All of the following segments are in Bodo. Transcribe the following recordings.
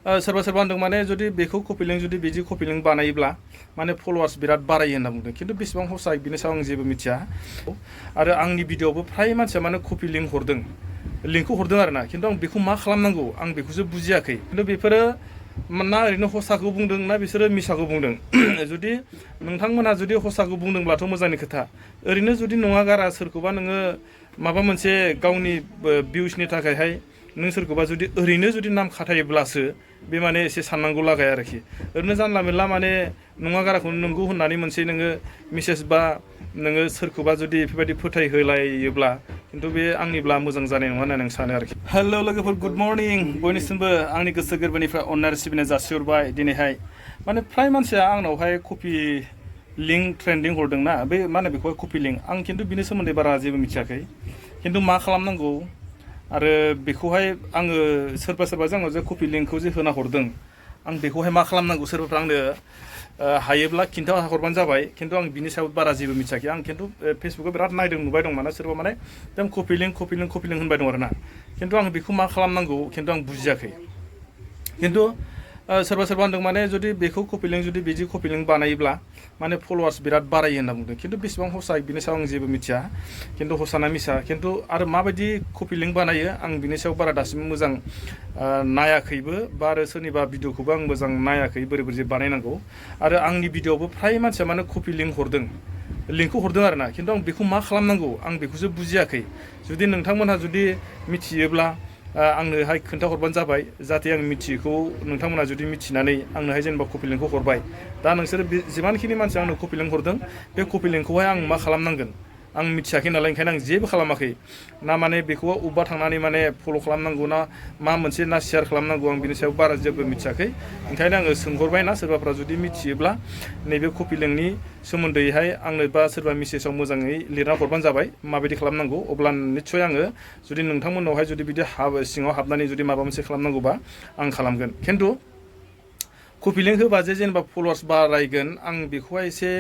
सोरबा सोरबा होनदों माने जुदि बेखौ कपि लिंक जुदि बिदि कपि लिंक बानायोब्ला माने फलोवार्स बिराद बारायो होनना बुंदों खिन्थु बेसेबां हसा बिनि सायाव आं जेबो मिथिया आरो आंनि भिडिअ'आवबो फ्राय मानसिया माने कपि लिंक हरदों लिंकखौ हरदों आरो ना खिन्थु आं बेखौ मा खालामनांगौ आं बेखौसो बुजियाखै खिन्थु बेफोरो ना ओरैनो हसाखौ बुंदों ना बिसोरो मिसाखौ बुंदों जुदि नोंथांमोनहा जुदि हसाखौ बुंदोंब्लाथ' मोजांनि खोथा ओरैनो जुदि नङा गारा सोरखौबा नोङो माबा मोनसे गावनि भिउसनि थाखायहाय नों सोरखौबा जुदि ओरैनो जुदि नाम खाथायोब्लासो बे माने एसे साननांगौ लागाय आरोखि ओरैनो जानला मेरला माने नङा गाराखौ नंगौ होननानै मोनसे नोङो मेसेज बा नोङो सोरखौबा जुदि बेफोरबायदि फोथायहोलायोब्ला खिन्थु बे आंनिब्ला मोजां जानाय नङा होननानै आं सानो आरोखि हेलौ लोगोफोर गुड मर्निं बयनिसिमबो आंनि गोसो गोरबोनिफ्राय अननाय सिबिनाय जासिहरबाय दिनैहाय माने फ्राय मानसिया आंनावहाय कपि लिंक ट्रेन्डिं हरदोंना बे मा होनो बेखौहाय कपि लिंक आं खिन्थु बिनि सोमोन्दै बारा जेबो मिथियाखै खिन्थु मा खालामनांगौ आरो बेखौहाय आङो सोरबा सोरबा जोंनाव जे कपि लिंकखौ जे होना हरदों आं बेखौहाय मा खालामनांगौ सोरबाफ्रा आंनो हायोब्ला खिन्था हरबानो जाबाय खिन्थु आं बिनि सायाव बारा जेबो मिथियाखै आं खिन्थु फेसबुकाव बिराद नायदों नुबाय दं माने सोरबा माने एकदम कपि लिंक होनबाय दं आरो ना खिन्थु आं बेखौ मा खालामनांगौ खिन्थु आं बुजियाखै खिन्थु सोरबा सोरबा होनदों माने जुदि बेखौ कपि लिंक जुदि बिदि कपि लिंक बानायोब्ला माने फलोवार्स बिराद बारायो होनना बुंदों खिन्थु बेसेबां हसा बिनि सायाव आं जेबो मिथिया खिन्थु हसाना मिसा खिन्थु आरो माबायदि कपि लिंक बानायो आं बिनि सायाव बारा दासिम मोजां नायाखैबो बा आरो सोरनिबा भिडिअखौबो आं मोजां नायाखै बोरै बोरै बानायनांगौ आरो आंनि भिडिअआवबो फ्राय मानसिया माने कपि लिंक हरदों लिंकखौ हरदों आरो ना खिन्थु आं बेखौ मा खालामनांगौ आं बेखौसो बुजियाखै जुदि नोंथांमोनहा जुदि मिथियोब्ला आंनोहाय खोन्थाहरबानो जाबाय जाहाथे आं मिथियैखौ नोंथांमोना जुदि मिथिनानै आंनोहाय जेनेबा कपि लिंकखौ हरबाय दा नोंसोर जिमानखिनि मानसि आंनो कपि लिंक हरदों बे कपि लिंकखौहाय आं मा खालामनांगोन आं मिथियाखै नालाय ओंखायनो आं जेबो खालामाखै ना माने बेखौ अबेबा थांनानै माने फल' खालामनांगौ ना मा मोनसे ना शेयार खालामनांगौ आं बिनि सायाव बारा जेबो मिथियाखै ओंखायनो आङो सोंहरबाय ना सोरबाफ्रा जुदि मिथियोब्ला नैबे कपि लिंकनि सोमोन्दैहाय आंनो बा सोरबा मेसेजाव मोजाङै लिरना हरबानो जाबाय माबायदि खालामनांगौ अब्ला निस्सय आङो जुदि नोंथांमोननावहाय जुदि बिदि सिङाव हाबनानै जुदि माबा मोनसे खालामनांगौबा आं खालामगोन खिन्थु कपि लिंक होबा जे जेनेबा फलोवार्स बारायगोन आं बेखौहाय एसे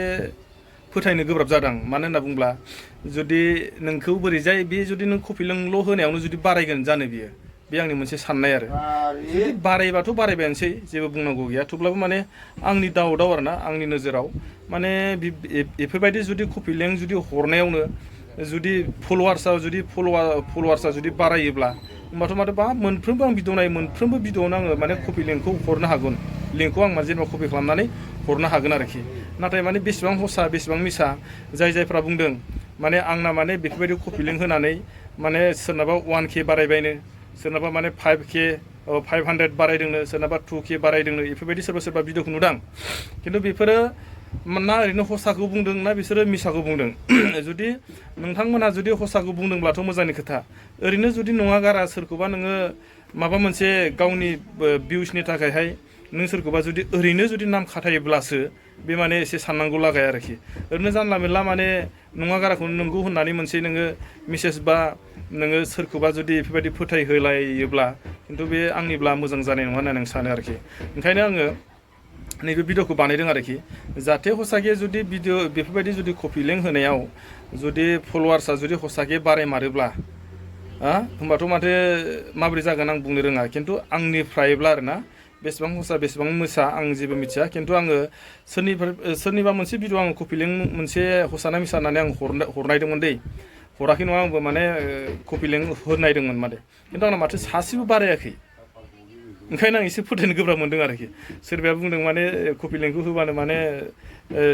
फोथायनो गोब्राब जादों मानो होनना बुंब्ला जुदि नोंखौ बोरैजाय बे जुदि नों कपि लिंकल' होनायावनो जुदि बारायगोन जानो बियो बे आंनि मोनसे साननाय आरो जुदि बारायबाथ' बारायबायानोसै जेबो बुंनांगौ गैया थेवब्लाबो माने आंनि दाउटआव आरो ना आंनि नोजोराव माने बेफोरबायदि जुदि कपि लिंक जुदि हरनायावनो जुदि फलोवार्सआ जुदि बारायोब्ला होमबाथ' माथो बा मोनफ्रोमबो आं भिडिअ नायो मोनफ्रोमबो भिडिअआवनो आङो माने कपि लिंकखौ हरनो हागोन लिंकखौ आं जेनेबा कपि खालामनानै हरनो हागोन आरोखि नाथाय माने बेसेबां हसा बेसेबां मिसा जायफ्रा बुंदों माने आंना माने बेफोरबायदि कपि लिंक होनानै माने सोरनाबा 1K बारायबायनो सोरनाबा माने 5K 500 बारायदोंनो सोरनाबा 2K बारायदोंनो बेफोरबायदि सोरबा भिडिअखौ नुदां खिन्थु बेफोरो ना ओरैनो हसाखौ बुंदों ना बिसोरो मिसाखौ बुंदों जुदि नोंथांमोनहा जुदि हसाखौ बुंदोंब्लाथ' मोजांनि खोथा ओरैनो जुदि नङा गारा सोरखौबा नोङो माबा मोनसे गावनि भिउसनि थाखायहाय नों सोरखौबा जुदि ओरैनो जुदि नाम खाथायोब्लासो बे माने एसे साननांगौ लागाय आरोखि ओरैनो जानला मेरला माने नङा गाराखौ नंगौ होननानै मोनसे नोङो मेसेज बा नोङो सोरखौबा जुदि बेफोरबायदि फोथायहोलायोब्ला खिन्थु बे आंनिब्ला मोजां जानाय नङा होननानै आं सानो आरोखि ओंखायनो आङो नैबे भिडिअखौ बानायदों आरोखि जाहाथे हसाके जुदि भिडिअ बेफोरबायदि जुदि कपि लिंक होनायाव जुदि फलोवार्सआ जुदि हसाके बारायमारोब्ला होमबाथ' माथो माबोरै जागोन आं बुंनो रोङा खिन्थु आंनिफ्रायब्ला आरो ना बेसेबां हसा बेसेबां मोसा आं जेबो मिथिया खिन्थु आङो सोरनिबा मोनसे भिडिअ आं कपि लिंक मोनसे हसाना मिसा होननानै आं हरनायदोंमोन दै हराखै नङा आंबो माने कपि लिंक होनायदोंमोन माने खिन्थु आंना माथो सासेबो बारायाखै ओंखायनो आं एसे फोथायनो गोब्राब मोनदों आरोखि सोरबाया बुंदों माने कपि लिंकखौ होबानो माने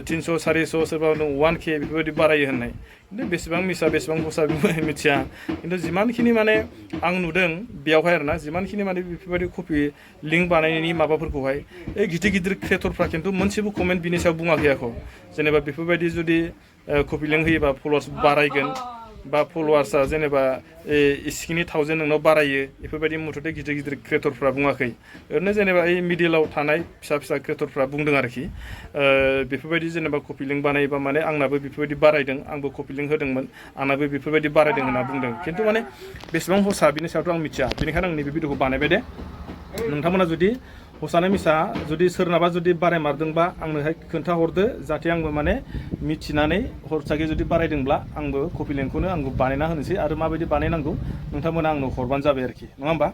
300 400 सोरबा 1K बेफोरबायदि बारायो होननाय खिन्थु बेसेबां मिसा बेसेबां हसा मिथिया खिन्थु जिमानखिनि माने आं नुदों बेयावहाय आरो ना जिमानखिनि माने बेफोरबायदि कपि लिंक बानायनायनि माबाफोरखौहाय गिदिर गिदिर क्रिएटरफ्रा खिन्थु मोनसेबो कमेन्ट बिनि सायाव बुङाखै आखौ जेनेबा बेफोरबायदि जुदि कपि लिंक होयोबा फलोवार्स बारायगोन बा फलोवार्सआ जेनेबा इसिखिनि 1000 नोंनाव बारायो बेफोरबायदि मथथे गिदिर गिदिर क्रिएटरफ्रा बुङाखै ओरैनो जेनेबा मिडिलआव थानाय फिसा फिसा क्रिएटरफ्रा बुंदों आरोखि बेफोरबायदि जेनेबा कपि लिंक बानायोबा माने आंनाबो बेफोरबायदि बारायदों आंबो कपि लिंक होदोंमोन आंनाबो बेफोरबायदि बारायदों होनना बुंदों खिन्थु माने बेसेबां हसा बिनि सायावथ' आं मिथिया बेनिखायनो आं नैबे भिडिअखौ बानायबाय दे नोंथांमोना जुदि हसाना मिसा जुदि सोरनाबा जुदि बारायमारदोंबा आंनोहाय खोन्थाहरदो जाहाथे आंबो माने मिथिनानै हरसाके जुदि बारायदोंब्ला आंबो कपि लिंकखौनो आंबो बानायना होनोसै आरो माबायदि बानायनांगौ नोंथांमोना आंनो हरबानो जाबाय आरोखि नङा होमबा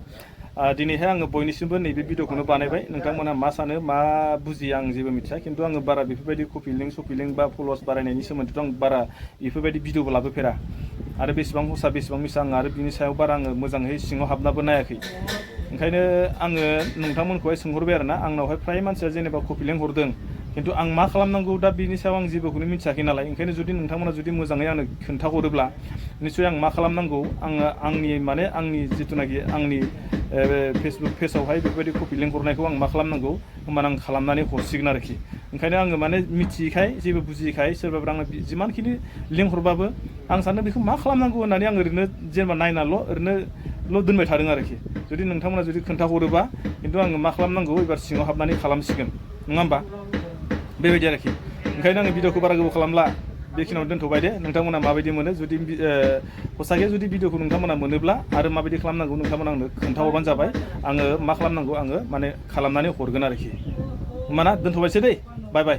दिनैहाय आङो बयनिसिमबो नैबे भिडिअखौनो बानायबाय नोंथांमोना मा सानो मा बुजियो आं जेबो मिथिया खिन्थु आङो बारा बेफोरबायदि कपि लिंक सपि लिंक बा फलोवार्स बारायनायनि सोमोन्दैथ' आं बारा बेफोरबायदि भिडिअबो लाबोफेरा आरो बेसेबां हसा बेसेबां मिसा आं आरो बिनि सायाव बारा आङो मोजाङै सिङाव हाबनाबो नायाखै ओंखायनो आङो नोंथांमोनखौहाय सोंहरबाय आरोना आंनावहाय फ्राय मानसिया जेनेबा कपि लिंक हरदों खिन्थु आं मा खालामनांगौ दा बिनि सायाव आं जेबोखौनो मिथियाखै नालाय ओंखायनो जुदि नोंथांमोना जुदि मोजाङै आंनो खोन्थाहरोब्ला निस्सय आं मा खालामनांगौ आङो आंनि जिथुनाखि आंनि फेसबुक पेजावहाय बेफोरबायदि कपि लिंक हरनायखौ आं मा खालामनांगौ होमबानो आं खालामनानै हरसिगोन आरोखि ओंखायनो आङो माने मिथियैखाय जेबो बुजियैखाय सोरबाफोर आंनो जिमानखिनि लिंक हरबाबो आं सानो बेखौ मा खालामनांगौ होननानै आं ओरैनो जेनेबा नायनाल' ओरैनोल' दोनबाय थादों आरोखि जुदि नोंथांमोना जुदि खोन्थाहरोबा खिन्थु आङो मा खालामनांगौ एबार सिङाव हाबनानै खालामसिगोन नङा होमबा बेबायदि आरोखि ओंखायनो आङो भिडिअखौ बारा गोबाव खालामला बेखिनियावनो दोनथ'बाय दे नोंथांमोना माबायदि मोनो जुदि हसाके जुदि भिडिअखौ नोंथांमोना मोनोब्ला आरो माबायदि खालामनांगौ नोंथांमोना आंनो खोन्थाहरबानो जाबाय आङो मा खालामनांगौ आङो माने खालामनानै हरगोन आरोखि होमबाना दोनथ'बायसै दै बाय बाय